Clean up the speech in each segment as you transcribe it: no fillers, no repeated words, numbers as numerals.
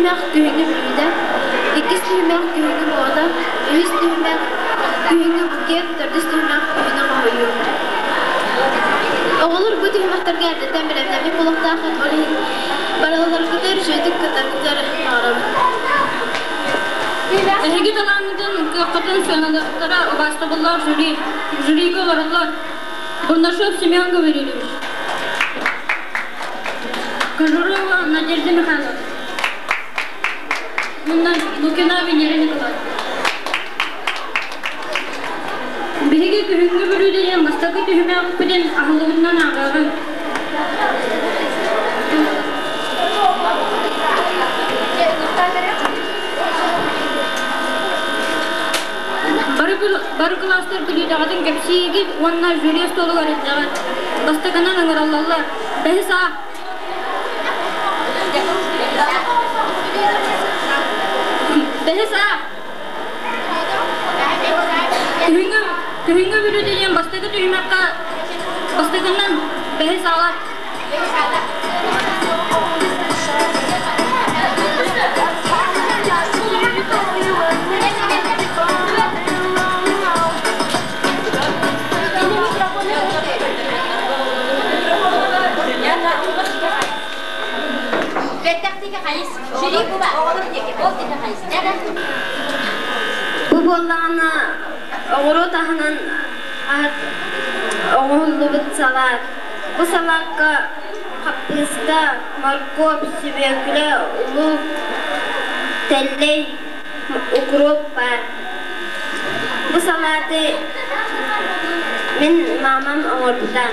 түһүмэх күһүҥҥү бүлүүдэ, иккис түһүмэх күһүҥҥү муода, үһүс түһүмэх күһүҥҥү букет, төрдүс түһүмэх күһүҥҥү хоһуйуу. Оҕолор бу түһүмэхтэргэ эрдэттэн бэлэмнэммит буолуохтааххыт, ол иһин барыларгытыгар үчүгэйдик кыттаргытыгар баҕарабын. Эһиги талааҥҥытын, кыаххытын сыаналыахтара убаастабыллаах жюри. Жюригэ олороллор. Бурнашов Семен Гаврильевич. Кожурова Надежда Михайловна. Лукина Венера Николаевна. Биһиги күһүҥҥү бүлүүдэнэн бастакы түһүмэхпитин аһыллыбытынан ааҕыаҕыҥ. Бары кылаастар бүлүүдэҕитин кэпсиигит уонна жюри остуолугар илдьэҕит. Бастакынан ыҥыраллаллар. Бэһис А. Бэһис А. Күһүҥҥү, күһүҥҥү бүлүүдэ диэн бастакы түһүмэххэ бастакынан бэһис аалар. Бу буоллаҕына оҕуруот аһынан оҥоһуллубут салаат. Бу салаакка хаппыыста, моркуоп, сүбүөкүлэ, луук, тэллэй, укроп баар. Бу салааты мин маамам оҥорбута.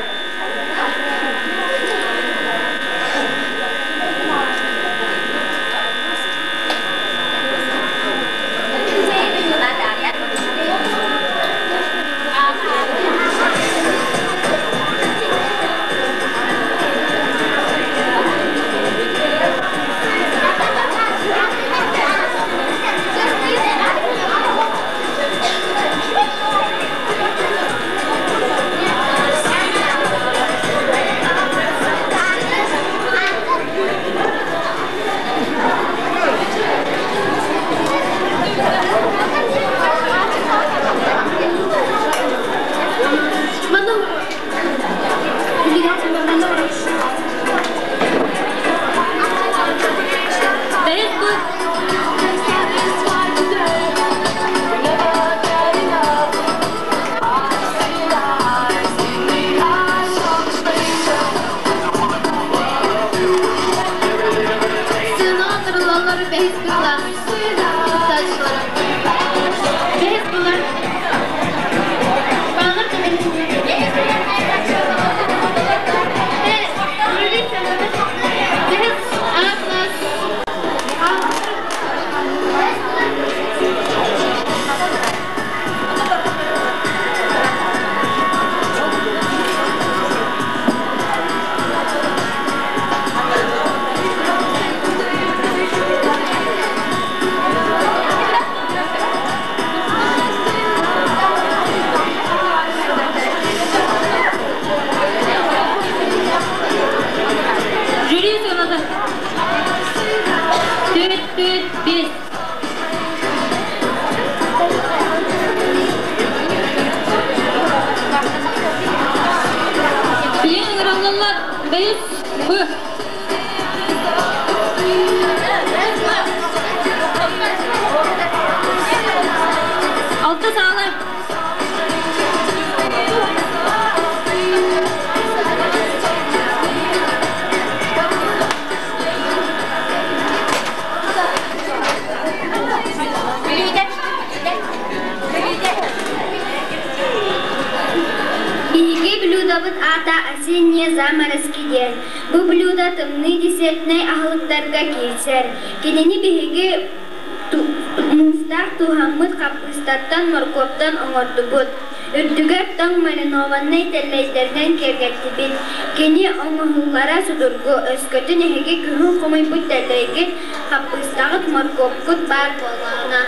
Бэһис бу Сыанаҕа тырыллаллар бэһис кыыллаах кыттааччылара. Бэһис булар. Баҕар Бэһис А класс. Жюри сыаната түөрт түөрт биэс. Билигин ыҥырыллаллар бэһис Б. Алта саала. Биһиги блюдобут аата осенние заморозки диэн. Бу блюдо тымныы десертнэй аһылыктарга киирсэр. Кинини биһиги муустаах тууһаммыт хаппыыстаттан, моркуоптан оҥордубут. Үрдүгэр тоҥ маринованнай тэллэйдэринэн киэргэттибит. Кини оҥоһуллара судургу, өскөтүн эһиги күһүн хомуйбут тэллэйгит, хаппыыстаҕыт, моркуопкут баар буоллаҕына.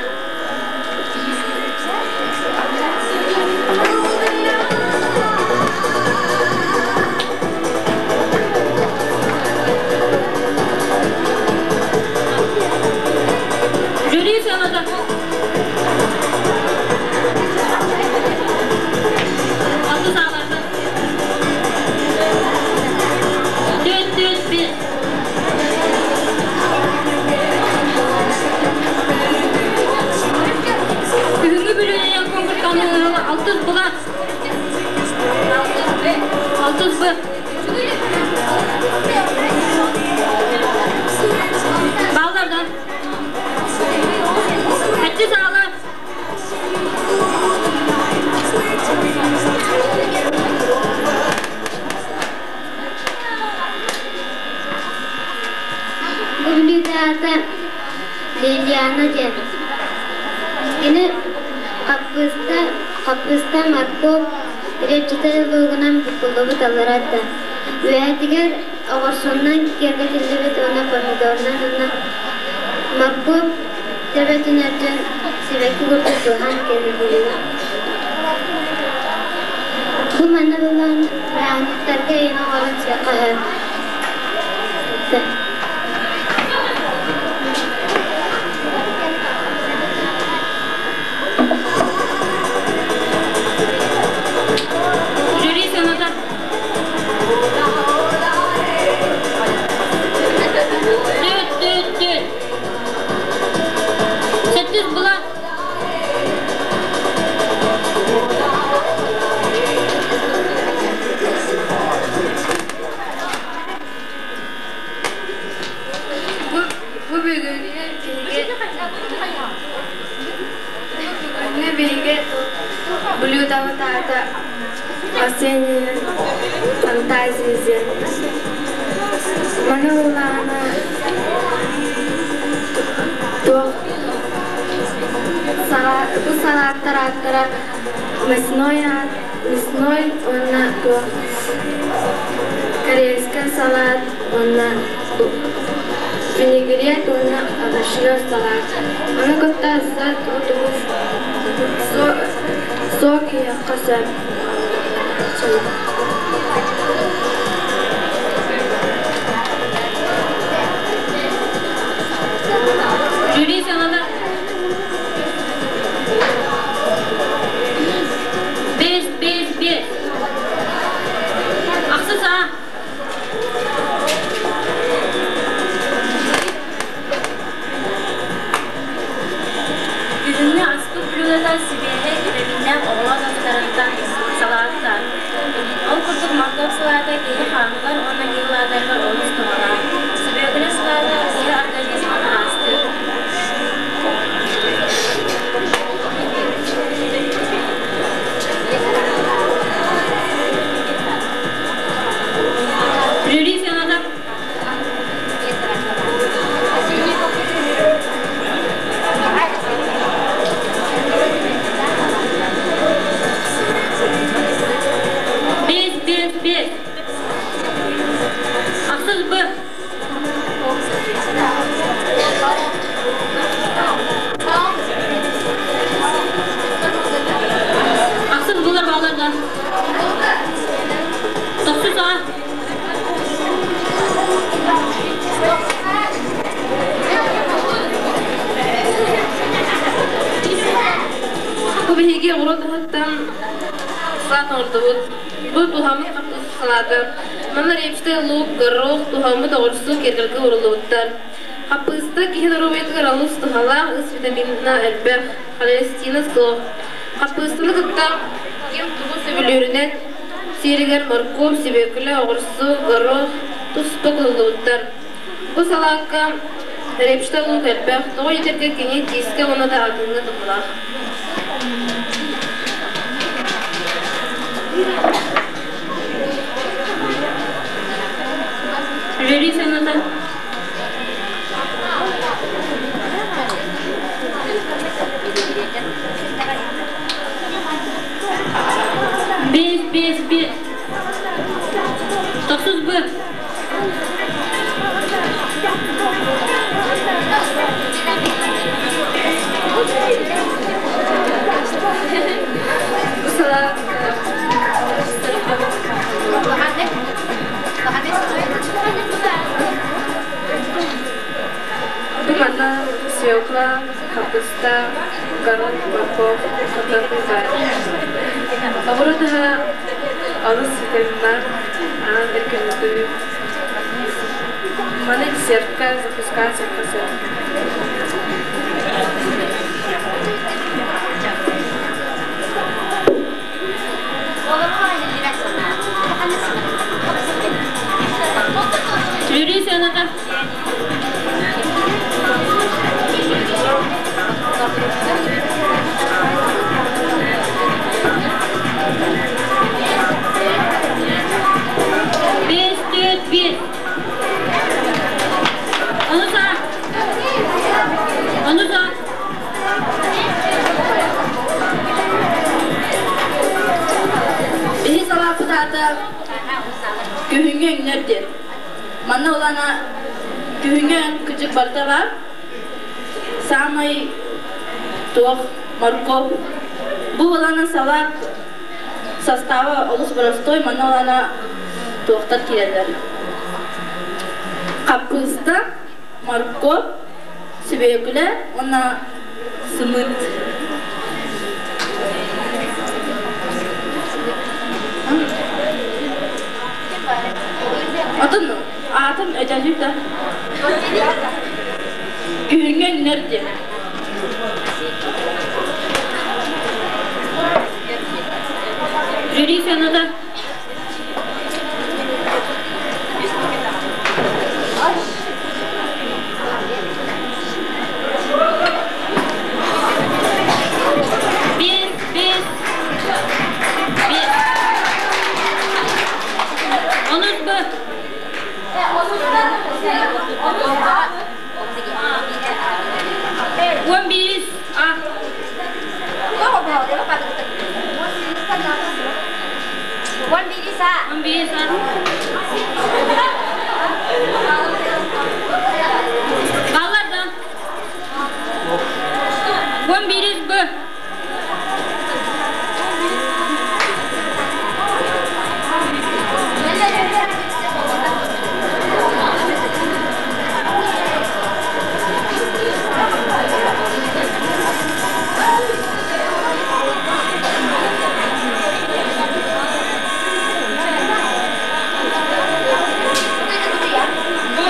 бүлүүдэ аата Лилиана диэн. Кини хаппыыста, хаппыыста морковь репчатай луугунан буккуллубут аллараа Үөһэтигэр оҕурсунан киэргэтиллибит уонна помидорунан уонна морковь төбөтүн өртүн сибэкки курдук тууһаан киэргэтиллибит. Бу манна булан бырааһынньыктарга эйэн оҥорон сиэххэ сөп. Жюри сыаната Түт, түт, түт. Сэттис була. Бу, бу бүгүҥҥү биһиги бүгүҥҥү биһиги блюдабыт аата Осенняя фантазия диэн. Маны ыллаҕына туох бу салааттар ааттара мясной аат мясной уонна туох корейскай салаат уонна винегрет уонна овощной салаат. Ону кытта сок иһиэххэ сөп. Жюри сыаната Бес, бес, бес. Ахсыс аа. Бүгүҥҥү аспыт блюдата сибиэһэй витаминнээх оҕуруот астарыттан салаатта. Ол курдук морковь салаата киһи хааныгар уонна киһи улаатарыгар олус туһалаах. Сүбүөкүлэ салаата киһи организмын ыраастыыр. Жюри сыаната Бес, бес, бес. Ахсыс Б. Ахсыс булар баларда. Тохсус А. Бу биһиги оҕуруот аһыттан салат оҥордубут. Бу туһаммыт хаппыт салаата. Манна репчатый лук, горох, туһаммыт оҕурсу киэргэлгэ ууруллубуттар. Хаппыыста киһи доруобуйатыгар олус туһалаах, ыс витамина элбэх, холестерина суох. Хаппыыстаны кытта ким тугу сөбүлүүрүнэн сиэригэр моркуоп, сүбүөкүлэ, оҕурсу, горох туспа кутуллубуттар. Бу салаакка репчатый лук элбэх, тоҕо диэтэргэ кини тиискэ уонна да атыҥҥа туһалаах. Жюри сыаната Бес, бес, бес. Тохсус Б. Бу салаат Бу манна свекла, хаппыста, горох, морковь, хортуоппуй баар. Оҕуруот аһа олус витаминнаах, аан рекомендую. Маны десертка закускаҕа сиэххэ сөп. Жюри сыаната Бес, түөрт, биэс. Ону саа. Күһүҥҥү өҥнөр диэн. Манна улаана күһүҥҥү кыдьык барыта баар. Саамай туох моркуоп. Бу улаана салаат состава олус боростуой, манна улаана туохтар киирэллэр. Хаппыыста, моркуоп, сүбүөкүлэ уонна сымыыт. Атын аатын өтөдүк да. Күһүҥҥү өҥнөр диэн. Жюри сыаната. Биэс, биэс, биэс. Онус Б. 11 А. 11 А. Баллар да. 11 Б. Бу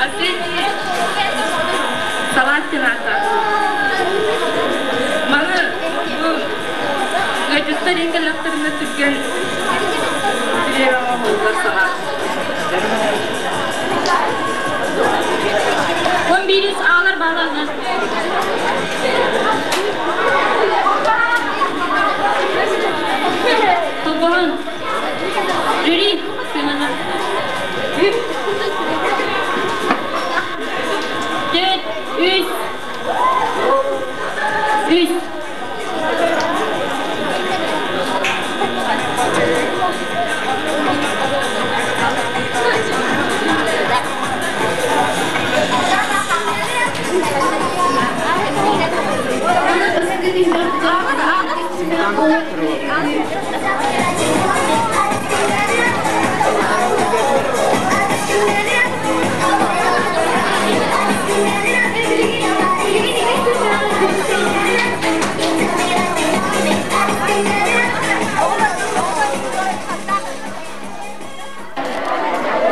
Осенний салат сената. Маны бу ыалдьыттар кэллэхтэринэ түргэн бириэмэ оҥоһуллар салат. 11 A'lar bağlanır. Тобоҕун. Жюри сыаната. Төрт, үс, үс.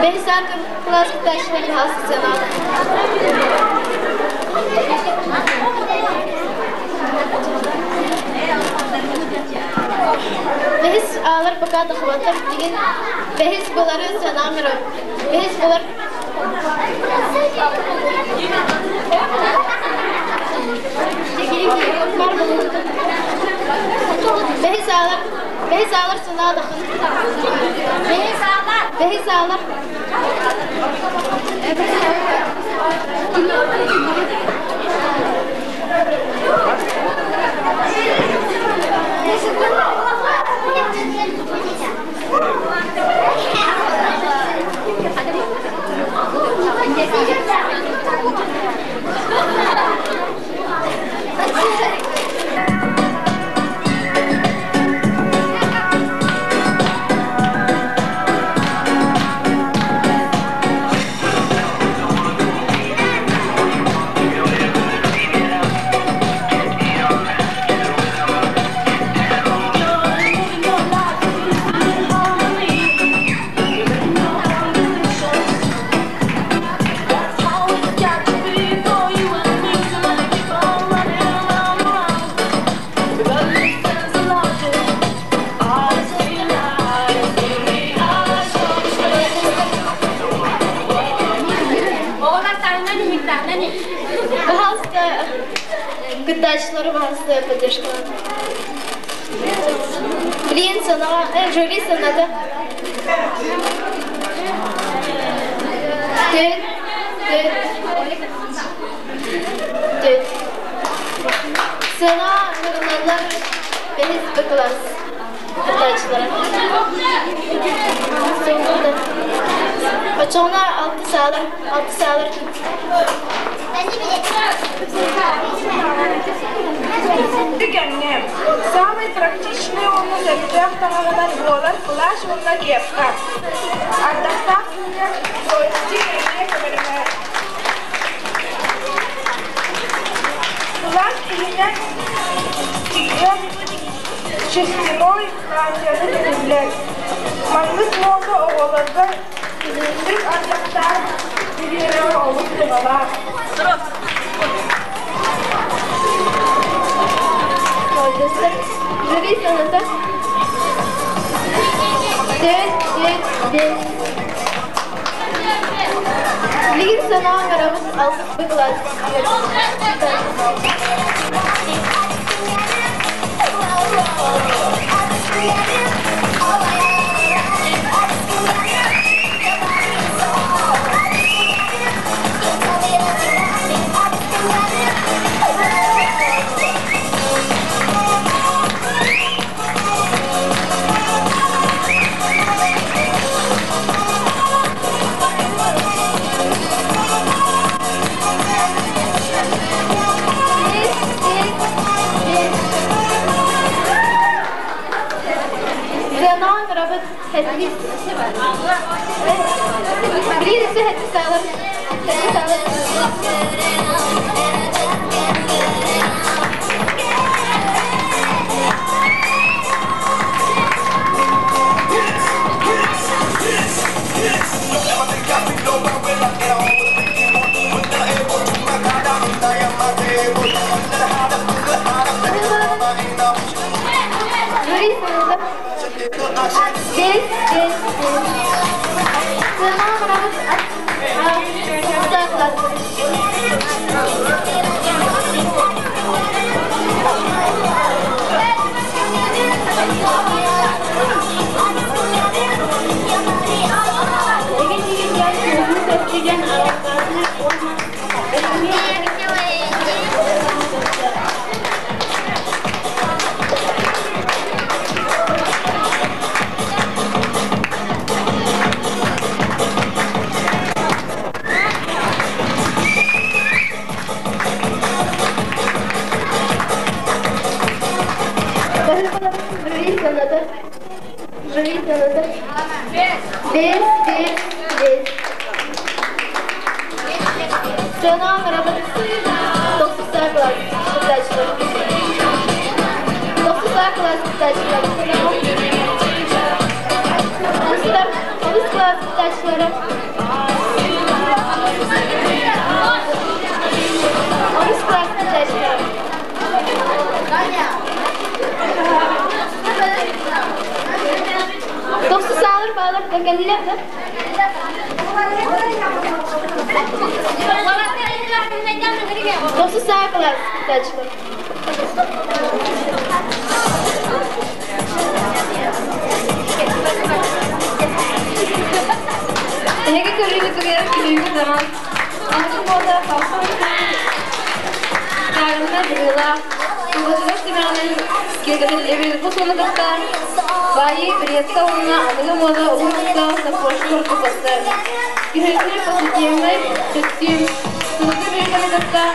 Бэһис кылаас кыттааччылар баһаалыста сыанаҕа. Бэһис аалар пока тахыбаттар билигин бэһис булары сыанаҕа бэһис булар Бэһис аалар бэһис аалар сыанаҕа дахын бэһис бэһис аалар Пожалуйста, кыттааччылары пожалуйста, поддержкалар. Блин, сыанаҕа, жюри сыаната. Түөрт, түөрт, түөрт. Сыана ыҥырылаллар. Бэһис Б кылаас кыттааччылара. Оччоҕуна алты саалар, алты саалар. Кэмҥэ саамай практичнай уонна сөптөөх таҥаһынан буолар плащ уонна кепка. Ардахтаах күҥҥэ зонтик эмиэ көмөлөһөр. Плащ иһинэн тигэн шерстяной платьяны кэтиллэр. Маннык муода оҕолорго күһүҥҥү ардахтаах бириэмэҕэ олус туһалаах. Молодецтар. Жюри саната. Төрт, төрт, бес. Билигин санаа оҥоробут алтыс кылаас. Сыанаҕа кырабыт хэттис. Билигин өссө хэттис аалар. Хэттис аалар. Жюри саната. Бес, бес, бес. Сыанаҕа кырабыт аттаах. Жюри саната. Жюри саната. Бес, бес, бес. Сыанаҕа кырабыт тохсус кылаас кыттааччылар. Тохсус кылаас кыттааччылар. Онустар, онус кылаас кыттааччылара. Онус кылаас кыттааччылара. Тохсус аалар баалар да кэллилэр да? Тохсус аа кылаас кыттааччылар. Эһиги көрүүгүтүгэр күһүҥҥү таҥас. Аныгы муода халхан таарынна быһыылаах, тулатыгар симэҕинэн киэргэтиллибит бу суону кытта баайыы беретка уонна аныгы муода уһун куттаах сапожка курдук көстөр. Күһүҥҥү повседневнай көстүүм сылгы бүрүкэни кытта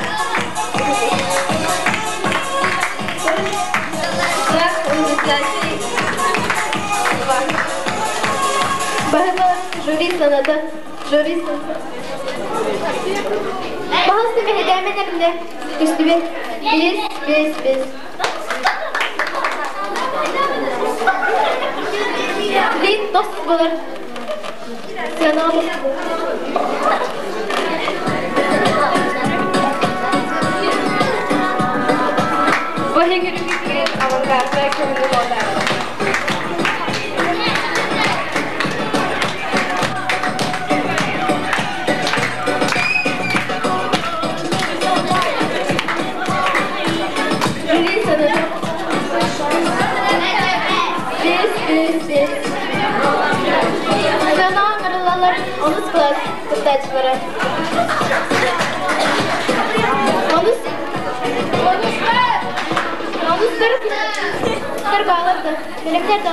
Баһыма жюри саната. Жюри саната. Баһысты мэһэйдээмэн эринэ. Түстүбэт. Бес, бес, бес. Лин тос болар. Сыанаҕа тос болар. Бу эһиги авангарднай көҥүл буолар. Жюри саната. Бес, бес, бес. Сыанаҕа ыҥырыллаллар онус кылаас кыттааччылара. Онус, онус Олустар тар баалар да. Бэлэмнэр да.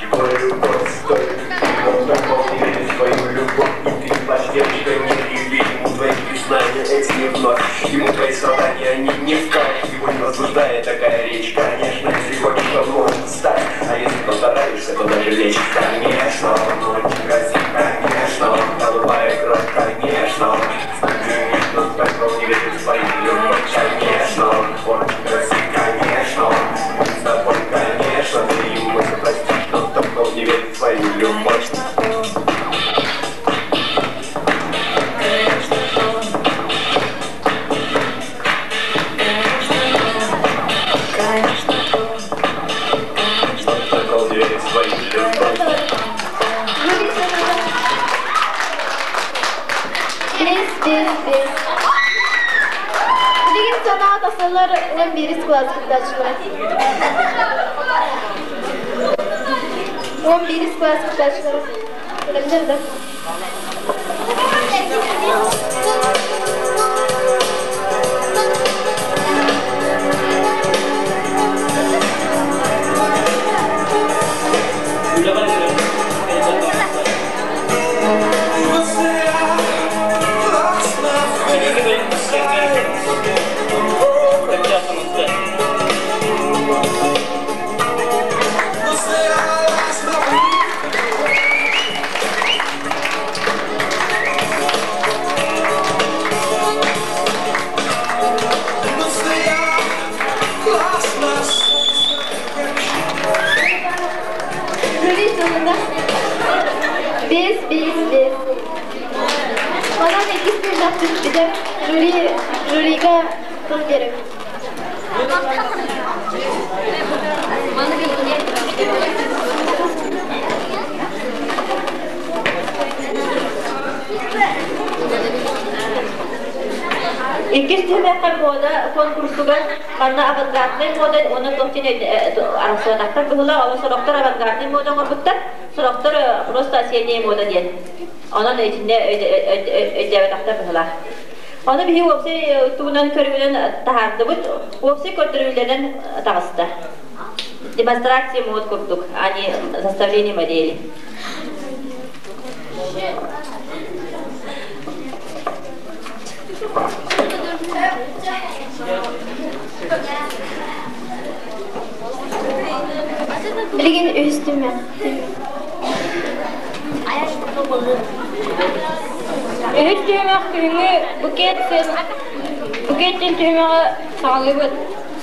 Его любовь стоит, он так не верит в свою любовь, и ты плачь, девочка, не реви, ему твои признания эти не вновь, ему твои страдания, они не в кайф, его не возбуждает такая речь, конечно, если хочешь, он может встать, а если постараешься, то даже лечь, конечно, он очень красив, конечно, он голубая кровь, конечно, он но только он не верит в свою любовь, конечно, он очень красив, конечно, он с тобой, конечно, ты ему все простишь, но только он не верит в свою любовь. Но только он не верит в свою любовь. Без, без, без. Билигин сыанаҕа тахсаллар 11 кылаас кыттааччылара. 11 кылаас кыттааччылара. Бэлэмнэр да. Жюри сыаната. Без, без, без. Манан иккис түһүмэх түспүтэ. Жюри, жюрига тыл биэрэбит. Иккис түһүмэххэ мода конкурсугар манна авангарднай мода уонна туох диэн арахсыбатахтар быһыылаах, ол сорохтор авангарднай мода оҥорбуттар, сорохтор просто осенняя мода диэн. Онон итиннэ өйдөөбөтөхтөр быһыылаах. Ону биһи уопсай тугунан көрүҥүнэн таһаардыбыт, уопсай көрдөрүүлэринэн таҕыста. Демонстрация мод курдук, а не составление модели. Билигин үһүс түһүмэх. Үһүс түһүмэх күһүҥҥү букет букет диэн түһүмэҕи саҕалыыбыт.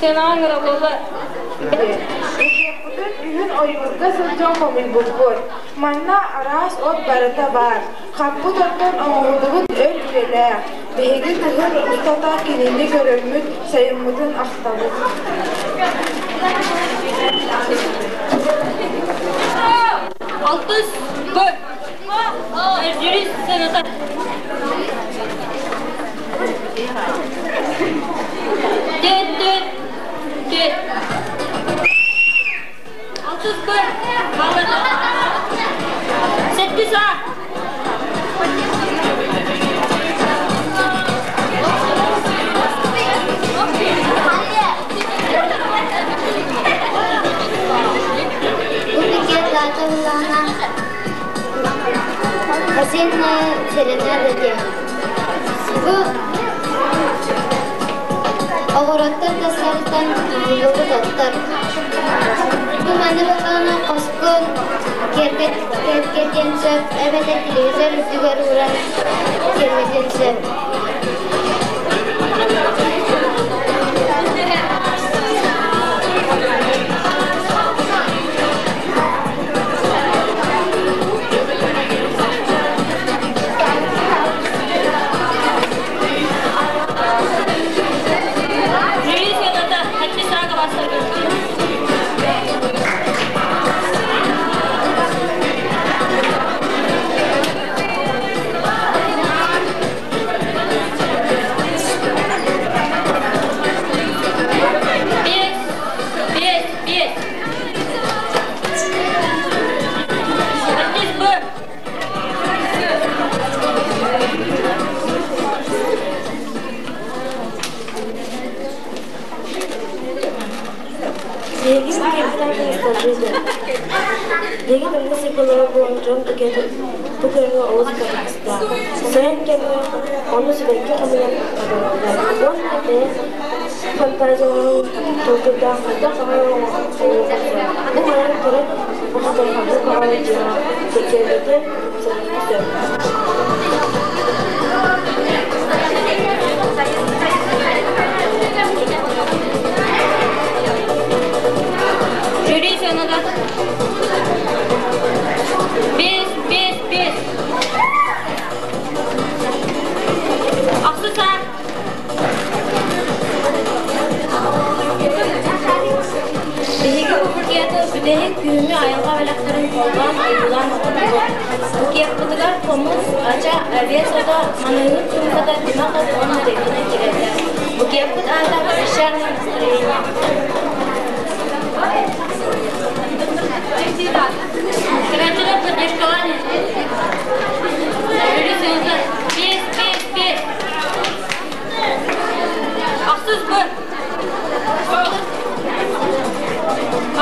Сыанаҕа ыҥыраллаллар. Букеппытын үһүн ойуурга сылдьан хомуйбуппут. Манна араас от барыта баар. Хаппыт оттон оҥоһуллубут өр үйэлээх. Биһиги кыһын устата кинини көрөммүт, сайыммытын ахтабыт. Алтыс Б. Жюри сыаната. Төт, төт, төт. Алтыс Б. Балыр. Сэттис А. Бу букет аата буоллаҕына осенняя серенада диэн. Бу оҕуруоттан тастарыттан оҥоһуллубут оттор. Бу маны буоллаҕына хоскун киэргэтиэн сөп эбэтэр телевизор үрдүгэр ууран киэргэтиэн сөп. аата ностальжизм. Биһиги манна сиргэ олорор буолан дьон букеты бу көрүҥэ олус табыгастаах. Сайын кэмҥэ ону сибэкки хомуйан хатараллар. Уонна бэйэ фантазияларын толкуйдаан хайдах баҕарар оҥоруохха сөп. Бу манан кыра оҕотор ханнык баҕарар дьиэҕэ кэккэлэтэн тупсарыахха сөп. Жюри сыаната 5, 5, 5. Ахсыс аа. Биһиги букеты бүтэһик күһүҥҥү айылҕа бэлэхтэрин холбоон ойуулаан оҥордубут. Букеппытыгар хомус, ача, овец ото, маныыһыт суумката, тимэх от уонна рябина киирэллэр. Букеппыт аата «Прощальное настроение». Кырааччылар поддержкалаан Жюри сыаната 5, 5, 5. Ахсыс Б.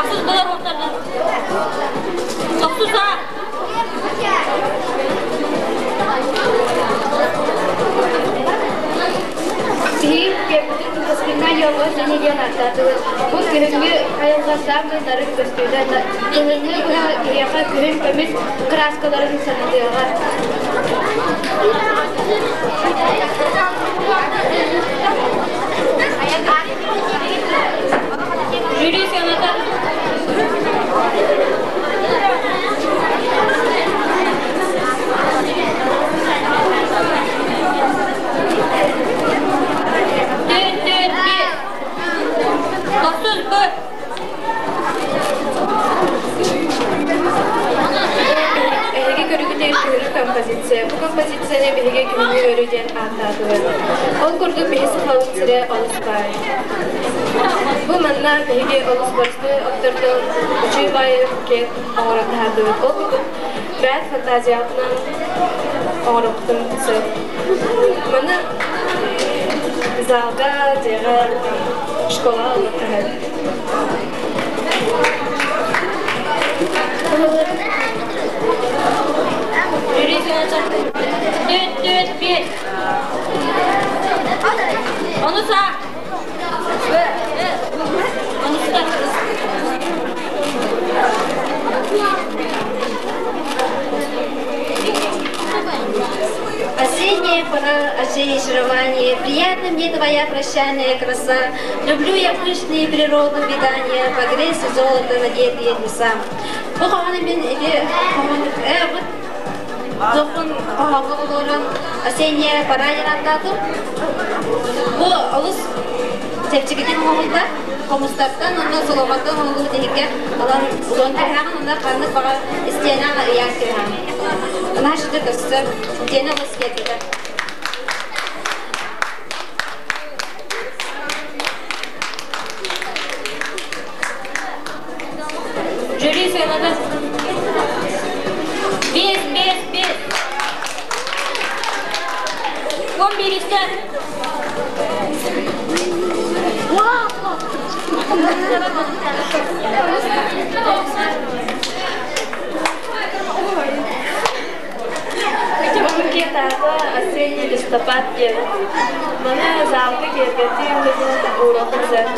Ахсыс Б-лар уохтарда. Тохсус А. Биһиги кэппитин Кыскынна Йоллос дьоно диэн ааттаатыбыт. Бу күһүҥҥү айылҕа саамай нарын көстүүтэ. Кыһыҥҥы быһа киһиэхэ күһүн көмүс кырааскаларын санатыаҕа. Жюри сыаната Төрт, төрт, биэс. Тохсус Б. Эһиги көрүгүтүгэр күһүрү композиция. Бу композицияны биһиги күһүҥҥү өрүү диэн ааттаатылар. Ол курдук биһи сахалык сирэ олус баай. Бу манна биһиги олус боростуой оттордон үчүгэй баайы букет оҥорон таһаардыбыт. Ол курдук бэт фантазиятынан оҥоруохпутун сөп. Маны залга, дьиэҕэ, школаҕа ылыахха Жюри сыаната төрт, төрт, биэс. Онус А. Онустар. Осенняя пора, осеннее очарование, приятна мне твоя прощальная краса. Люблю я пышные природу видания, погрейся золото надетые леса. Бу хоһоону мин ити э бу Дохун хоһооҥҥо олорон осенняя пора диэн ааттаатым. Бу олус чэпчэкитик оҥоһуллар. Хомустартан уонна солоҕоттон оҥоһуллубут иһиккэ ылан уган кэһэҕин уонна ханнык баҕар истиэнэҕэ ыйаан кэбиһэҕин. Наһаа шүтэ көстөр. Диэнэ олус киэргэтэр. Жюри сыаната 5, 5, 5. 11-истэ. Букетаата осенний листопад диэн. Маны залга киэргэтии быһыытынан ууруохха сөп.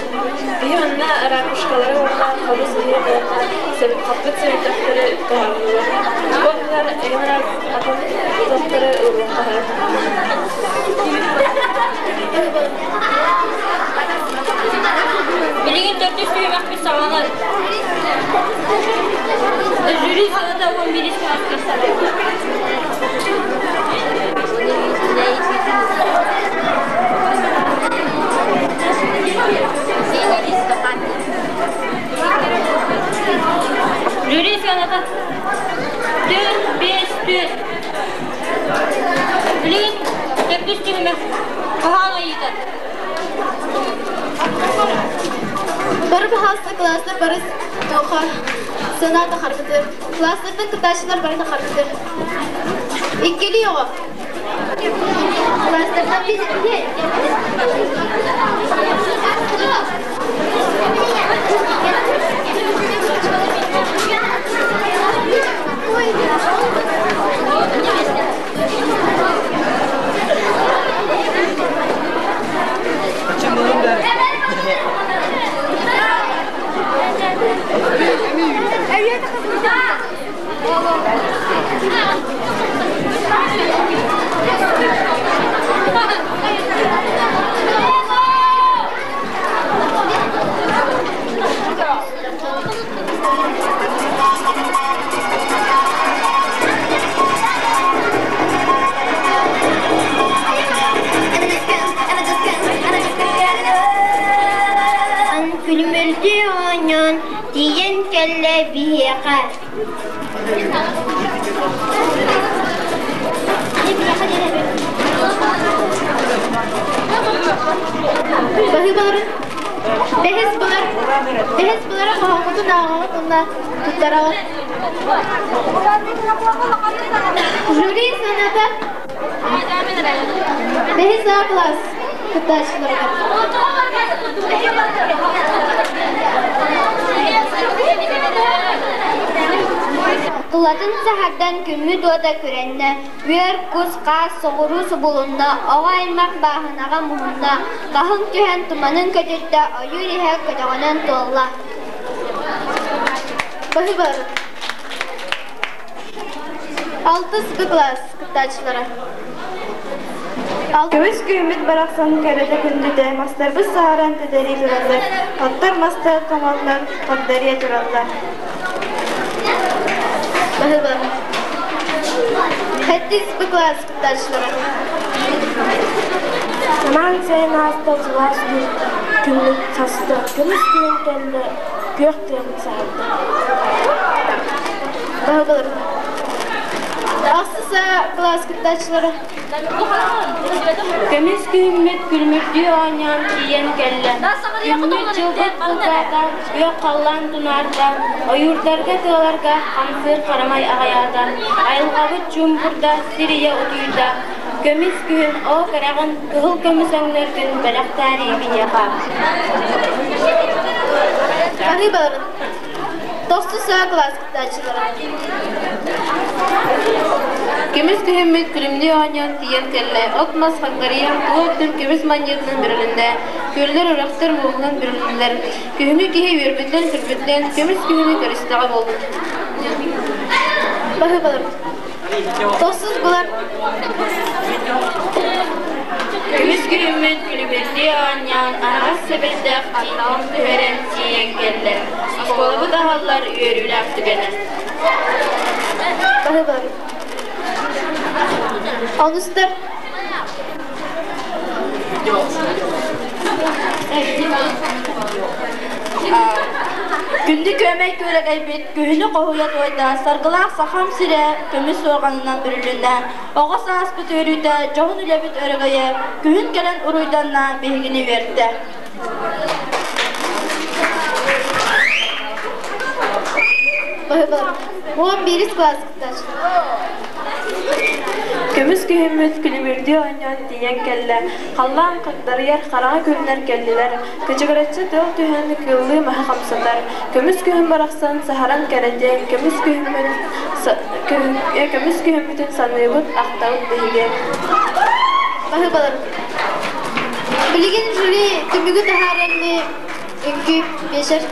Биһи манна ракушкалары уонна хомус иһи уонна хаппыт сэбирдэхтэри туһаннылар. Бу оннугар эҥин атын туохтары ууруохха сөп. Билигин төрдүс түһүмэхпит саҕаланар. Жюри сыаната 11 Жюри сыаната 4, 5, 4. Билигин төрдүс түһүмэх хаһаан айыыта. Бары баһаалыста класстар бары туоха сыаната харбытыр. Класстартан кытааччылар бары да харбытыр. Иккилии оҕо. Класстартан кэллэ биһиэхэ. Баһыыбаларын бэһис былар бэһис былары хоһоҥҥутун ааҕаҕыт уонна туттараҕыт. Жюри саната бэһис А класс кыттааччыларыгар. Тулатын саһардан күммүт уота күрэннэ, үөр, кус, хаас соҕуруу субулунна, оҕо аймах бааһынаҕа муһунна, хаһыҥ түһэн туманын көтүттэ, ойуур иһэ көтөҕөнөн туолла. Баһыыбар. Алтыс Б класс кыттааччылара. Көмүс күһүммүт барахсан кэрэтэ күндүтэ, мастарбыт саһаран тэтэрии тураллар, оттор мастар тоҥоллор, хагдарыйа тураллар. Баһыыба. Сэттис Б класс кыттааччылара. Самаан сайын ааста сылаас күммүт хаста, көмүс күһүн кэллэ, күөх тыабыт саһарда. Баһыыбалар. Ахсыс класс кыттааччылара. Көмүс күһүммүт күлүмүрдүү оонньоон тиийэн кэллэ. Күммүт дьылбыт бултаата, күөх халлаан тунаарда, ойуурдарга тыаларга хамсыыр харамай аҕыйаата, айылҕабыт чуумпурда, сир ийэ утуйда. Көмүс күһүн оо кэрэҕин, кыһыл көмүс өҥнөргүн бэлэхтээрии биһиэхэ. Баһыыбаларын. Тохсус А класс кыттааччылара. Көмүс күһүммүт күлүмнүү оонньоон тиийэн кэллэ, от-мас хагдарыйан, тула өттүн көмүс манньыытынан бүрүлүннэ, күөллэр, үрэхтэр мууһунан бүрүлүннүлэр. Күһүҥҥү киһи үөрбүтүнэн-күлбүтүнэн көмүс күһүнү көрүстэҕэ буолбут. Баһыыбалар. Тохсус булар. Көмүс күһүммүт күлүмүрдүү оонньоон, аһаҕас сэбирдэх аттаҕын түһэрэн тиийэн кэллэ. Оскуолабыт аһаллар үөрүүлээх түгэнэ. Баһыыбалар. Онустар. Күндү күөмэй күөрэгэйбит күһүнү хоһуйа туойда, саргылаах сахам сирэ көмүс суорҕанынан бүрүлүннэ. Оҕо сааспыт үөрүүтэ, дьоһун үлэбит өрөгөйө, күһүн кэлэн уруйданна, биһигини үөртэ. Баһыыбалар. Уон биирис класс кыттааччылар. Көмүс күһүммүт күлүмүрдүү оонньоон тиийэн кэллэ, халлаан хагдарыйар хараҥа күннэр кэллилэр, кычыгыраччы тыал түһэн кыыллыы маһы хамсатар, көмүс күһүн барахсан саһаран кэрэтиэн, көмүс күһүммүт көмүс күһүммүтүн саныыбыт, ахтабыт биһиги. Баһыыбалар. Билигин жюри түмүгү таһаарарны үҥкүү биэчэр.